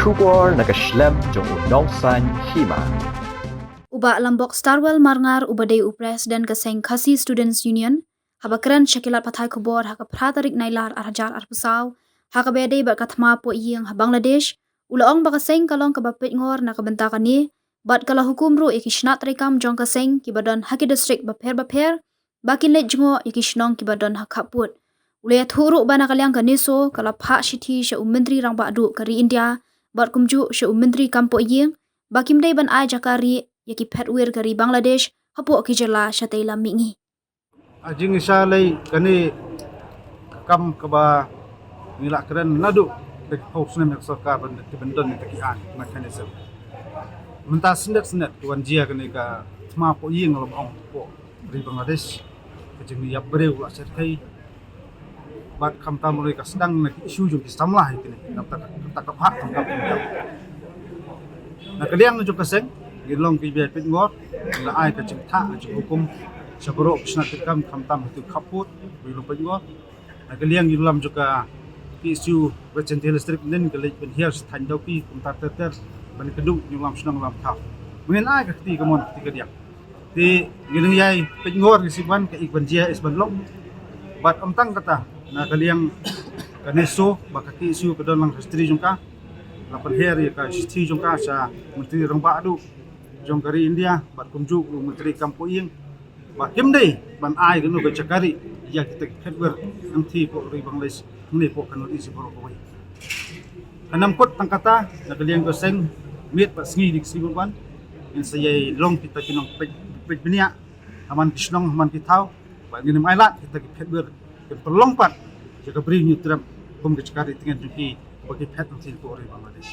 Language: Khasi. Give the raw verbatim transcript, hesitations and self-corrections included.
Khubor na ka shlem jong u Nongsaiñ Hima. U Bah Lambok Starwell Marngar uba dei u President ka seng Khasi Students Union, haba kren sha ki lad pathai khubor ha ka phra tarik Nailar ar hajar arphew saw, ha kaba ïadei bad ka thma poh ïing ha Bangladesh, u la ong ba ka seng ka long kaba peitngor na ka bynta kane, bad ka la hukum ruh ïa ki shnat treikam jong ka seng kiba don ha ki distrik bapher bapher, ba kin leit jngoh ïa ki shnong kiba don ha khappud. U la ïathuh ruh ba na ka liang ka NESO ka la phah shithi sha u Myntri Rangbah Duh ka ri India, bad kumjuh sha u Myntri Kam Poh Ïing, ba kim dei ban ai jaka rieh ïa ki phet wir ka ri Bangladesh hapoh ki jylla shatei lam mihngi. Ha jingïaishah lei kane ka kam kaba ngi la kren naduh da ki phew snem ïa ka sorkar ban, ban don ïa ki aiñ mechanism. Mynta snet snet ki wan jia kane ka thma poh ïing, la ong poh ri Bangladesh, ka jingïap briew la shyrkhei. Bad khamtam ruh ka sdang na ki issue jong ki samla hi kine. Kata ka, kata ka phah khamtam khamtam. Na ka liang jong ka seng, ngi long kiba ïai peitngor, ngi la ai ka jingthah, ka jinghukum sha baroh ki shnat treikam, khamtam ha ki khappud, ngi long peitngor. Na ka liang jong ka P S U West Jaintia Hills District, ngi la leit ban hiar sha thaiñ Dawki kumta ter ter, ban kynduh ïa u lam shnong lam thaw. Ngin ai ka kti kamon kti kadiang. Te ngi nang ïai peitngor, ngi sngewbha ka i ban jia, i ban long. Bad ym tang kata, na ka liang ka NESO, ba ka K S U ka don lang history jong ka, la pynher ïa ka history jong ka sha Myntri Rangbah Duh jong ka ri India, bad kumjuh u Myntri Kam Poh Ïing, ba kim dei ban ai kano ka jaka rieh ïa kita ki phet wir hangtei poh ri Bangladesh, hangne poh ka North East baroh kawei. Ka nang kut tang kata, na ka liang ka seng, miet bad sngi, dei ka sngi Balang, ngin sa ïai long kita ki nongpeit, peit bniah ha man ki shnong, ha man ki thaw, bad ngin ym ailad kita ki phet wir kin pynlong pat ïa ka Bri Hynñiewtrep kum ka jaka rieh tngen jong ki, ba ki phet hangtei poh ri Bangladesh.